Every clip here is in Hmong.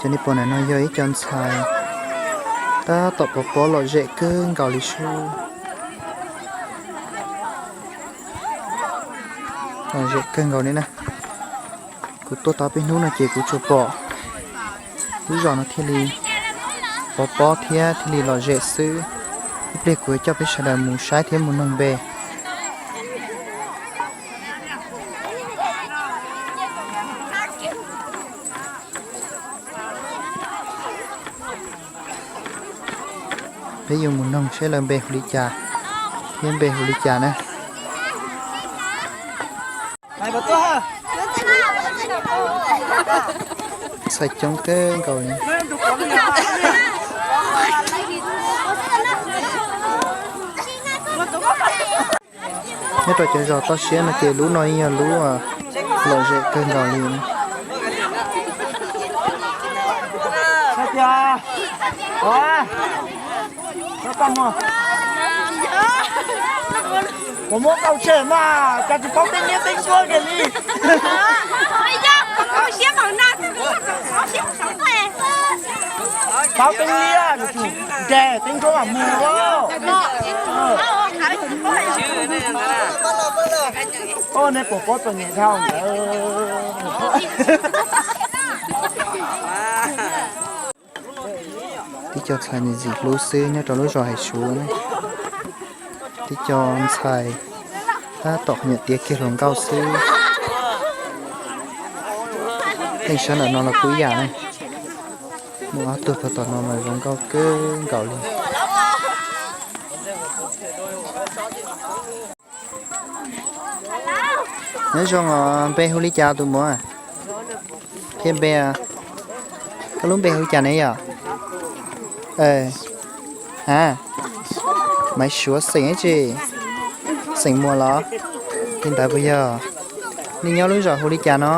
Cov nej pom ntawm no yog ib co ntxhais tab tom pov pob lom zem kawg nkaus li sub. Lom zem kawg nkaus li na. Kuv tuaj tau peb hnub no ces kuv tsuas pom lub zos no thiaj li pov pob thiab thiaj li lom zem xwb. Ib pliag kuv coj peb sawv daws mus saib thiab mus noog npe. Peb yuav mus noog seb lawv npe hu li cas thiab npe hu li cas na. Ntxhais coob kawg nkaus li. Nyob rau cov zos toj siab no ces lub no yeej yog lub lom zem kawg nkaus li. Kuv muab tau tseg mas cas tsis paub teeb liab teeb nruab kiag li. Paub teeb liab, ntes teeb nruab mas mus. Nej puas paub txom nyem dhau ntawd. Tib co ntxhais ntxim hlub xwb nyob rau lub zos Hais Suav na. Tib co ntxhais tab tom nyuam tiav kiag hluas nkauj xwb. Tej sab ntawm no los kuj ib yam na. Muaj ob tug puag tom no mas zoo nkauj kawg nkaus li. Nyob zoo os, npe hu li cas tus muam? Qhia npe. Koj lub npe hu li cas ne yom? A, Maiv Suav, xeem dab tsi? Xeem Muas los? Li ntawd puas yog? Nej nyob lub zos hu li cas no?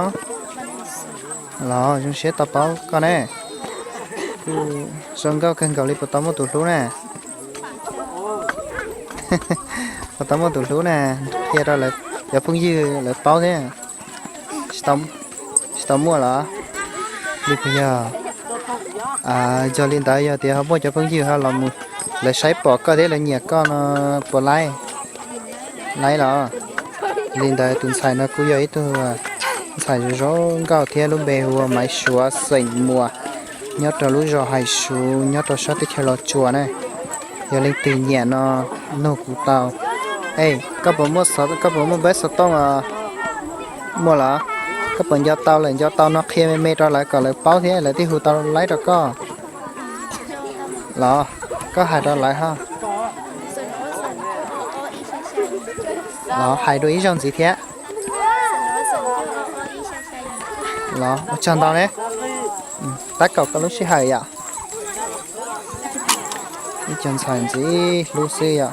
Los zoo siab tau paub koj ne. Kuj zoo nkauj kawg nkaus li, puas tau muaj tus hlub na? Puas tau muaj tus hlub na? Qhia rau cov phooj ywg lawv paub thiab. Tsis tau muaj los? Li puas yog? Yog li ntawd yog tias ho muaj cov phooj ywg ho los mus, lawv saib pom koj thiab lawv nyiam koj no puas laib? Laib los? Li ntawd tus ntxhais no kuj yog ib tug ntxhais zoo zoo nkauj thiab, lub npe hu ua Maiv Suav xeem Muas, nyob rau lub zos Hais Suav nyob rau sab teb chaws Los Tsuas na. Yog leej twg nyiam no nug kuv tau. Es koj puas muaj, koj puas muaj npawb xov tooj os? Muaj los? Koj puas nco tau lawm? Nco tau no qhia me me rau lawv kom lawv paub thiab lawv thiaj hu tau laib rau koj. Los koj hais rau lawv ho. Los hais dua ib zaug ntxiv thiab. Los ua tsaug ntau ne. Tab kaum koj lub sij hawm yom. Ib co ntxhais ntxim hlub xwb yom.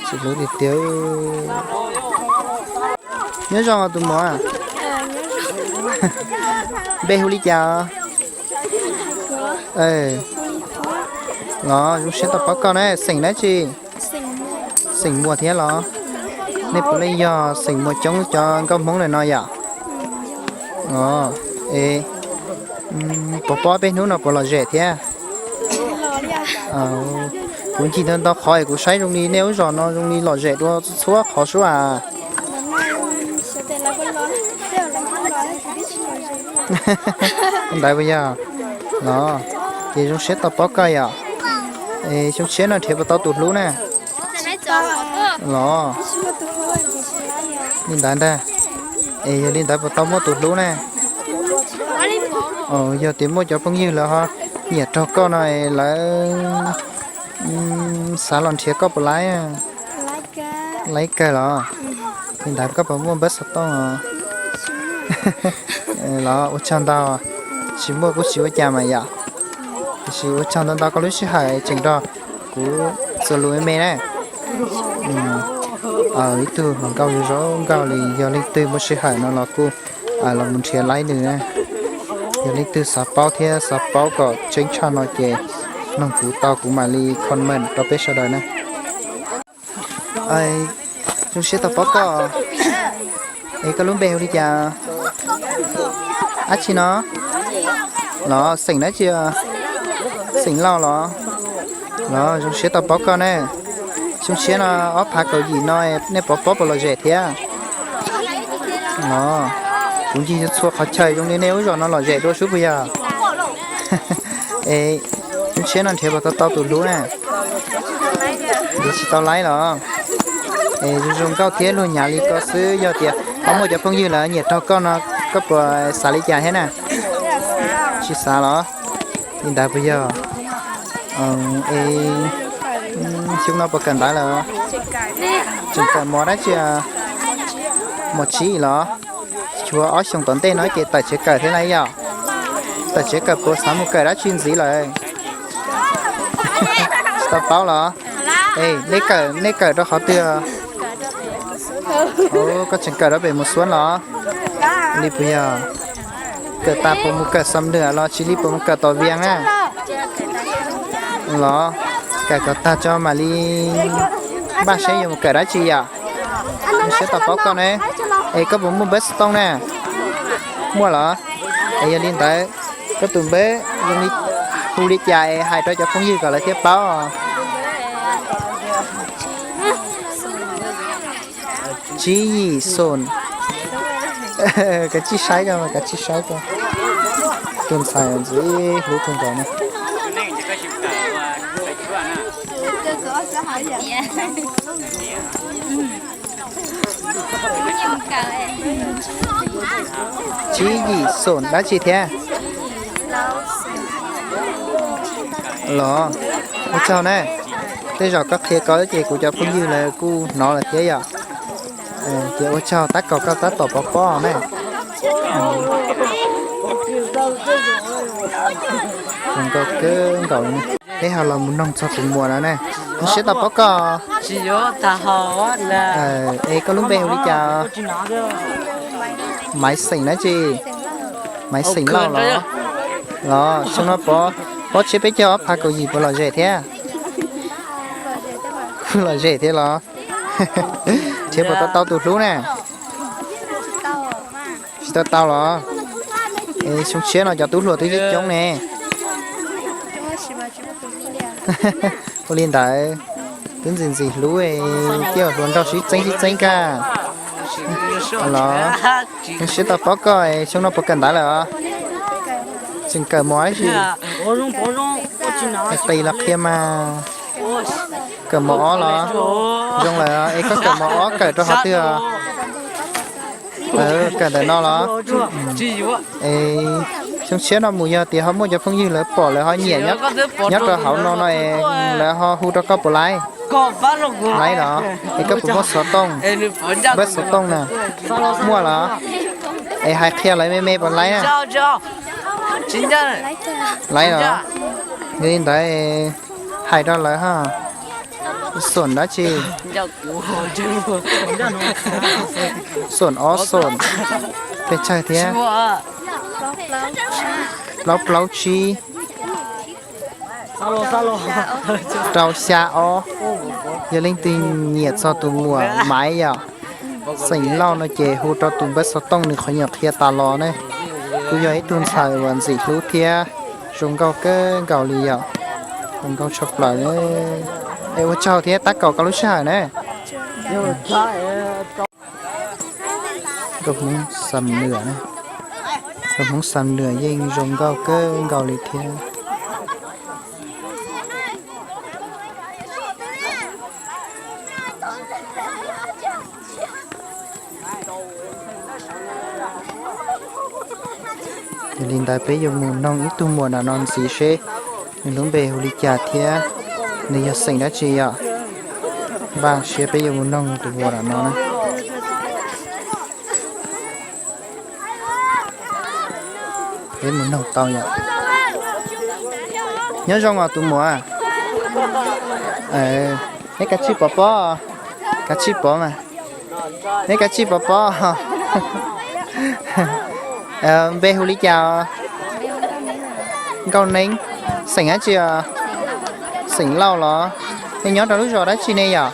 Ntxim hlub tiag tiag. Nyob zoo tus muam. Npe hu li cas? Los zoo siab tau paub koj na, xeem dab tsi? Xeem Muas thiab los? Nej puav leej yog xeem Muas coob cov nkauj Hmoob ntawm no yom? Es puas paub peb hnub no puas lom zem thiab? Kuv ncig ntau ntau qhov es kuv saib zoo li nej lub zos no zoo li lom zem dua txhua qhov sub as. Ntawd puas yog? Los ces zoo siab tau paub koj yom. Es xyoo tshiab no nrhiav puas tau tus hlub na? Los li ntawd ntag. Es yog li ntawd puas tau muaj tus hlub na? Yog tias muaj cov phooj ywg lawv ho nyiam raug koj no es lawv xav los nrhiav koj puas laib? Laib kawg los? Li ntawd koj puas muaj npawb xov tooj os? Los ua tsaug ntau. Tsis muaj kuj tsis ua cas mas yom. Tiam sis ua tsaug ntau ntau koj lub sij hawm tseem nrog kuv txuas lus me me na. Ib tug hluas nkauj zoo nkauj li, yog leej twg muaj sij hawm no los kuj los mus nrhiav laib nws na. Yog leej twg xav paub thiab xav paub kom tseeb tshaj no ces noog kuv tau kuv mam li comment rau peb sawv daws na. Zoo siab tau paub koj. Es koj lub npe hu li cas? Dab tsi no? Los xeem dab tsi? Xeem Lauj los? Los zoo siab tau paub koj ne. Xyoo tshiab no ob phav kaum yim no nej pov pob puas lom zem thiab? Los kuv ncig txhua qhov chaw zoo li nej lub zos no lom zem dua sub puas yog? Es xyoo tshiab no nrhiav puas tau tau tus hlub na? Nrhiav tsis tau laib los? Es zoo zoo nkauj thiab luag nyav li koj xwb, yog tias ho muaj cov phooj ywg lawv nyiam raug koj no, koj puas xav li cas thiab na? Tsis xav los? Li ntawd puas yog? Es xyoo no puas kawm ntawv lawm? Tseem kawm mos dab tsi? Mos tsib los? Tshuav ob xyoos tom ntej no ces tawm tsev kawm thiab na yom? Tawm tsev kawm puas xav mus kawm dab tsi ntxiv lawm? Tsis tau paub los? Es nej kawm, nej kawm rau qhov twg? Koj tseem kawm rau pem Mus Xuab los? Li puas yog? Kawm tas puas mus kawm xam nwas los tsis li puas mus kawm tom Vias na? Los, kawm kom tag tso mam li npaj seb yuav mus kawm dab tsi yom. Zoo siab tau paub koj ne. Es koj puas muaj npawb xov tooj na? Muaj los? Es yog li ntawd, koj tus npawb zoo li, hu li cas es hais rau cov phooj ywg kom lawv thiaj paub. Tsib yim xoom. Kav tsij saib ko, kav tsij saib ko. Tus ntxhais ntxim hlub kawg nkaus na. Tsib yim xoom dab tsi thiab? Los, ua tsaug na. Tej zaum koj qhia ko ces kuv cov phooj ywg lawv kuj hnov lawm thiab yom. Ces ua tsaug, tab kaum koj tab tom pov pob ne. Zoo nkauj kawg nkaus li. Peb ho los mus noog txog tus muam no ne. Zoo siab tau paub koj. Es koj lub npe hu li cas? Maiv xeem dab tsi? Maiv xeem Lauj los? Los xyoo no pov, pov tshiab peb caug ob phav kaum yim puas lom zem thiab? Lom zem thiab los? Nrhiav puas tau tau tus hlub na? Tsis tau tau los? Es xyoo tshiab no cov tub hluas twb coob coob ne. Ua li ntawd, twb ntxim ntxim hlub, coj hluas nraug sib txeeb sib txeeb kag. Los, zoo siab tau paub koj, xyoo no puas kawm ntawv lawm? Tseem kawm mos dab tsi? Qis los qhia mas. Kawm mos ob los? Zoo lawm, es koj kawm mos ob kawm rau qhov twg? Kawm ntawm no los? Es xyoo tshiab no mus yog tias ho muaj cov phooj ywg lawv pom lawv ho nyiam nyob rau hauv no no es lawv ho hu rau koj puas laib? Laib los? Es koj puas muaj xov tooj? Npawb xov tooj na? Muaj los? Es hais qhia lawv me me puas laib na? Laib los? Yog li ntawd hais rau lawv ha. Xoom dab tsi? Xoom ob xoom. Pes tsawg thiab? Plaub plaub tsib. Rau xya ob. Yog leej twg nyiam txog tus muam Maiv yom, xeem Lauj no ces hu rau tus npawb xov tooj nws qhov nyuam qhia tas los ne. Kuj yog ib tug ntxhais uas ntxim hlub thiab zoo nkauj kawg nkaus li yom. Zoo nkauj tshaj plaws. Es ua tsaug thiab tab kaum koj lub sij hawm na. Nkauj Hmoob Xam Nwas, nkauj Hmoob Xam Nwas yeej zoo nkauj kawg nkaus li thiab. Yog li ntawd peb yuav mus noog ib tug muam nram no ntxiv seb nws lub npe hu li cas thiab nws yog xeem dab tsi yom. Npaj siab peb yuav mus noog tus muam nram no na. Peb mus noog tau yom. Nyob zoo os tus muam. Neb kav tsij pov pob, kav tsij pov mas. Neb kav tsij pov pob. Npe hu li cas? Nkauj Neeb. Xeem dab tsi? Xeem Lauj los? Nej nyob rau lub zos dab tsi ne yom?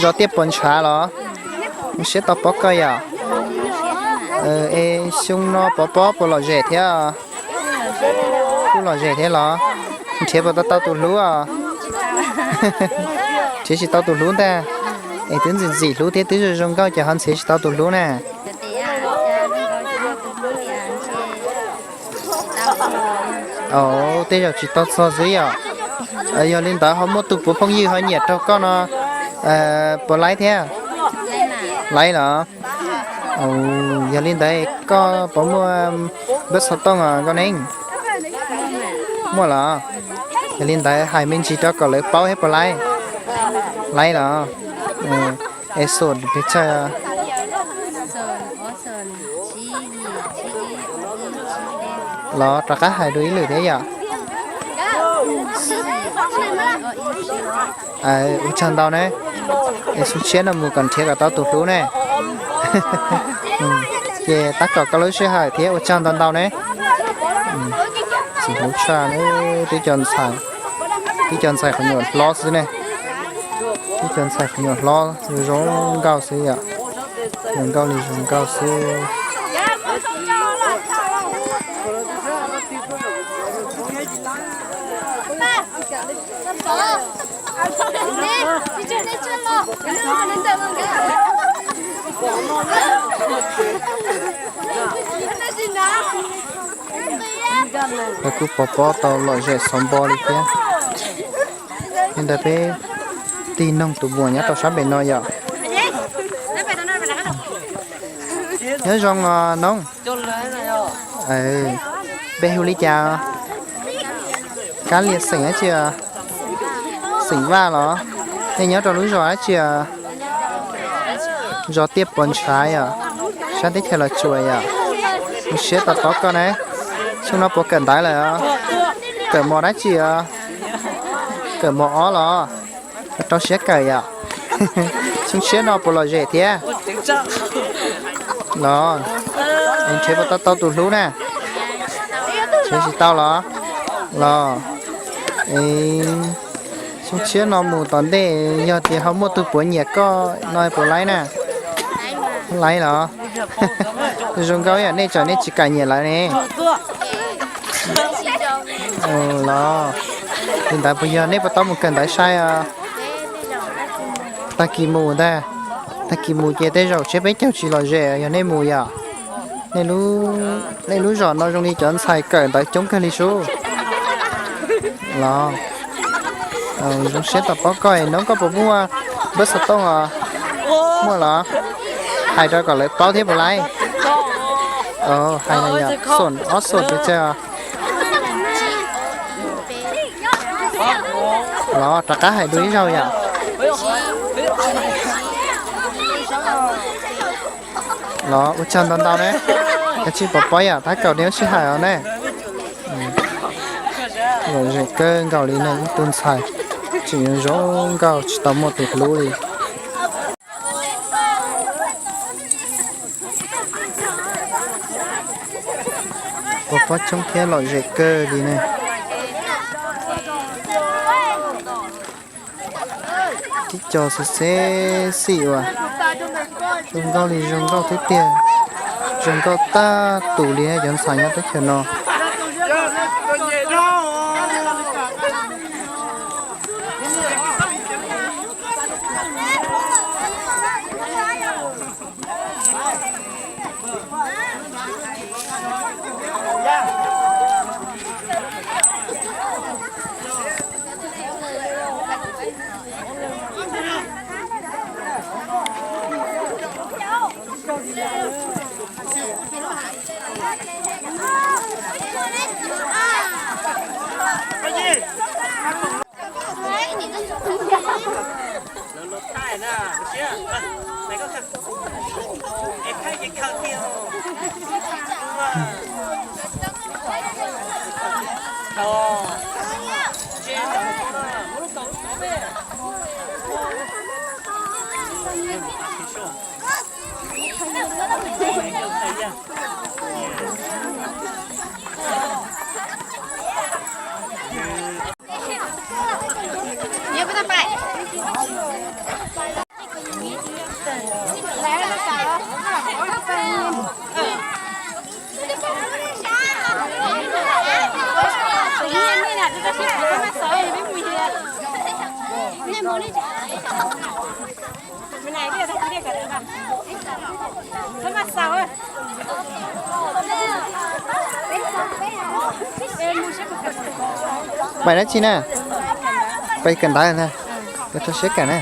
Zos Tiaj Puas Ntshav los? Zoo siab tau pom koj yom. Es xyoo no pov pob puas lom zem thiab? Kuj lom zem thiab los? Nrhiav puas tau tau tus hlub os? Nrhiav tsis tau tus hlub ntag. Es twb ntxim ntxim hlub thiab twb zoo zoo nkauj ces ho nrhiav tsis tau tus hlub na. Tej zaum tsis tau txog xwb yom. Yog li ntawd ho muaj tus puav phooj ywg ho nyiam raug koj no puas laib thiab? Laib los? Yog li ntawd koj puas muaj npawb xov tooj os Nkauj Neeb? Muaj los? Yog li ntawd hais me ntsis rau kom lawv paub thiab puas laib? Laib los? Es xum pes tsawg? Los rov qab hais dua ib lwm thiab yom. Ua tsaug ntau ne. Es xyoo tshiab no mus kom nrhiav kom tau tus hlub ne. Ces tab kom koj lub sij hawm thiab ua tsaug ntau ntau ne. Txiv hlub tshaj, tib co ntxhais, tib co ntxhais qhov nyuam hlob xwb ne. Tib co ntxhais qhov nyuam hlob zoo nkauj xwb yom. Zoo nkauj li zoo nkauj xwb. Lawv kuj pov pob tau lom zem xov npo li thiab. Li ntawd peb tig noog tus muam nyob rau sab pem no yom. Nyob zoo os noob. Peb hu li cas? Kab Lias xeem dab tsi? Xeem Vaj los? Nej nyob rau lub zos dab tsi? Zos Tiaj Pov Ntshav yom, sab teb chaws Los Tsuas yom. Zoo siab tau paub koj ne. Xyoo no puas kawm ntawv lawm? Kawm mos dab tsi os? Kawm mos ob los? Rau siab kawm yom. Xyoo tshiab no puas lom zem thiab? Los, nrhiav puas tau tau tus hlub na? Nrhiav tsis tau los? Los, xyoo tshiab no mus tom ntej yog tias ho muaj tus puav nyiam koj no puas laib na? Laib los? Zoo nkauj yam nej tsam nej tsis kam nyiam lawv ne. Los, li ntawd puas yog nej puas tau mus kawm ntawv sai os? Tag kis mus ntag. Tag kis mus ces tej zaum tshiab peb caug tsis lom zem yog nej mus yom. Nej lub zos no zoo li cov ntxhais kawm ntawv coob kawg li sub. Los, zoo siab tau paub koj, noob koj puas muaj npawb xov tooj os? Muaj los? Hais rau kom lawv paub thiab puas laib? Hais no yom, xom ob xom pes tsawg os? Los rov qab hais dua ib zaug yom. Los ua tsaug ntau ntau ne. Kav tsij pov pob yom, tab kaum nej lub sij hawm os ne. Lom zem kawg nkaus li ne, ib tug ntxhais tseem zoo nkauj tsis tau muaj tus hlub li. Pov pob coob thiab lom zem kawg li ne. Tib co xwb xeb xim uas zoo nkauj li zoo nkauj tiag tiag, zoo nkauj tag tus li cov ntxhais nyob teb chaws no. Pais dab tsi na? Pais kawm ntawv ntag. Koj tso siab kawm na.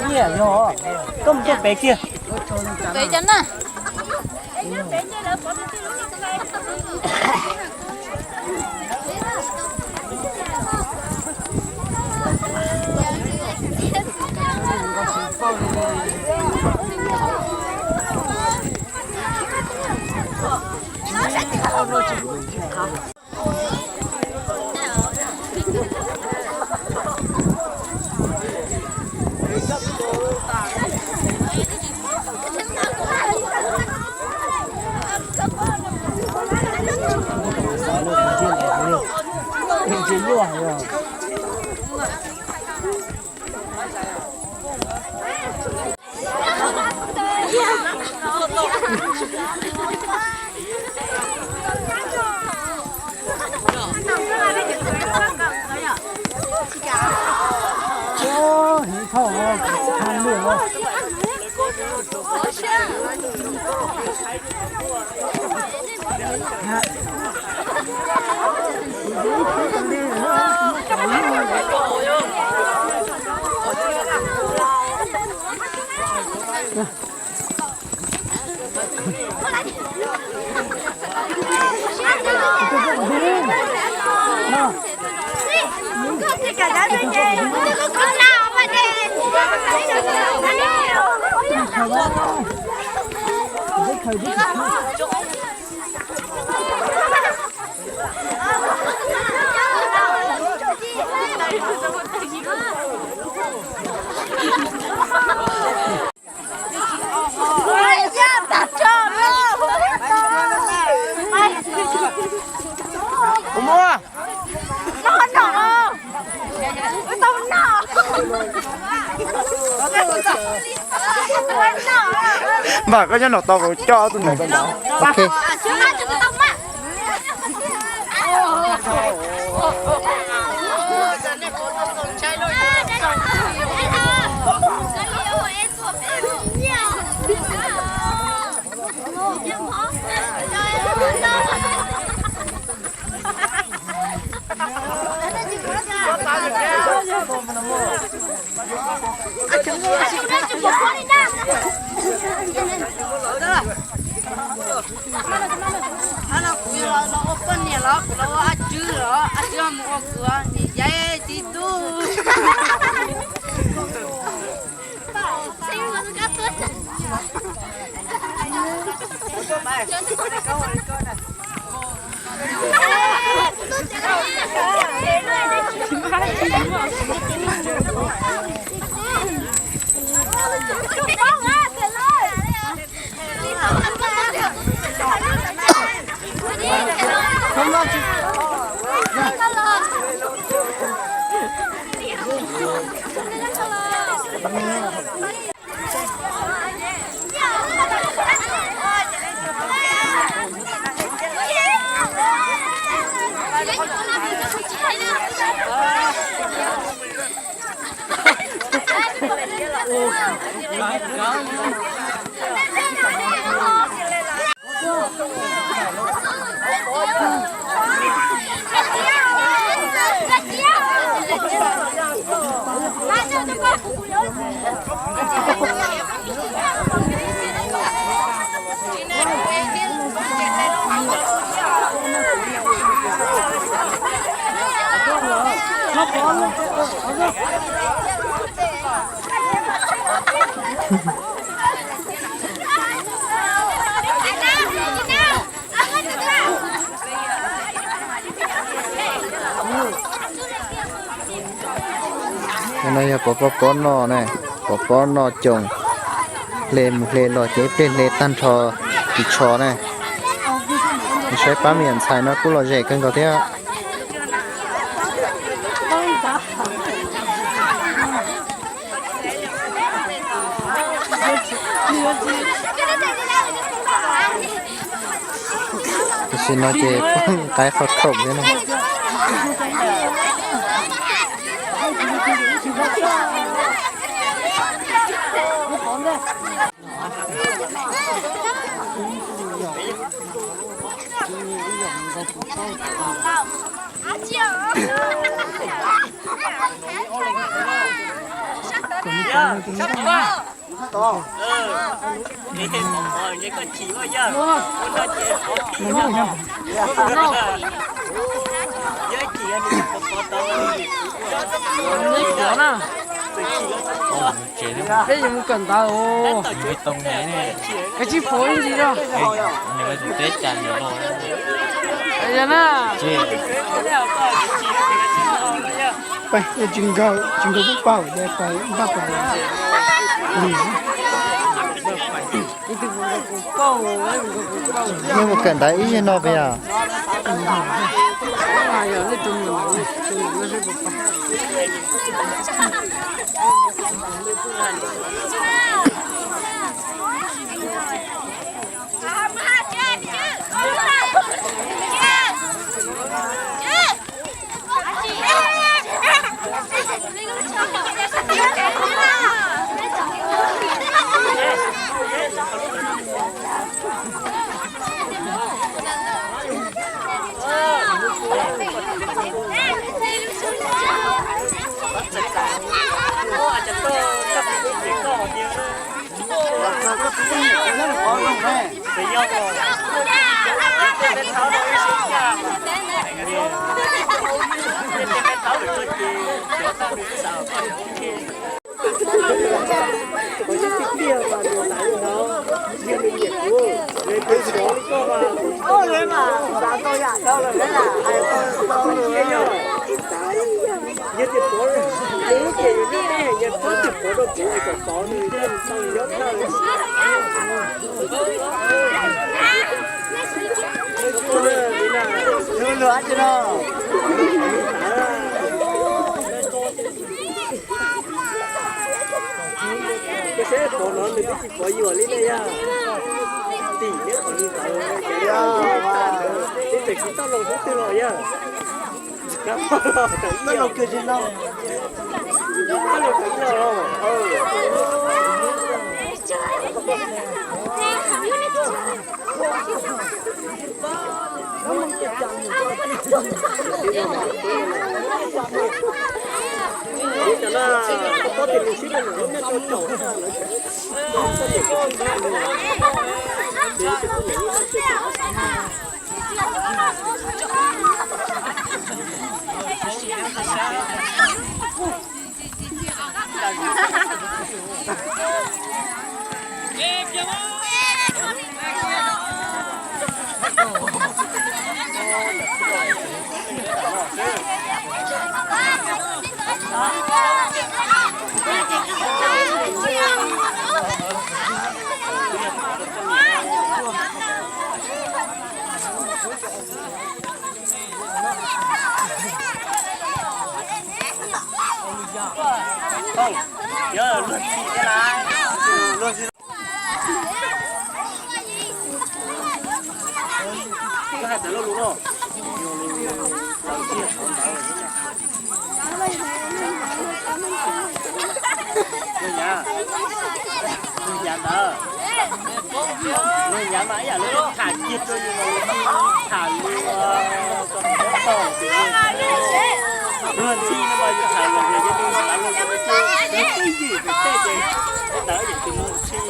Nyiaj yog koj mus tuaj pem kiag. Pem cov na. Npam, koj nyob no tau kuv coj tus ntawd. Ok. Kuv los ua poj niam los kuv los ua ab tswb los ab tswb ho mus ua kuv niam yaib txiv tub. No yog pov pob noj ne, pov pob noj coom, hle mus hle los ces ib pliag hle tag nrho ris tsho ne. Saib pab me nyuam ntxhais no kuj lom zem kawg nkaus thiab. Tam sim no ces poob qaib qhov khaum thiab no. Peb yuav mus kawm ntawv os. Kav tsij pov ib ntsis os. Tsis nkawd, tsis nkawd pub pab ces pab npaj pab li. Nej mus kawm ntawv ib zaug no puas yog? Qhov no nws twb tsis pov yuam li ne yog. Tim neb qhov li ntawd, neb tseem tsis tau los xub twg los yog. Tau los kawg tsis no. Tau los kawg los. Luag yav, luag yav ntawd, luag yav mas ib yam li tham kiag rau yus mas yus tham li, luag ntxhi no mas yus tham los yog yus xav luag yus twj ywm pem tej ces ntawd yog tus ntxhi.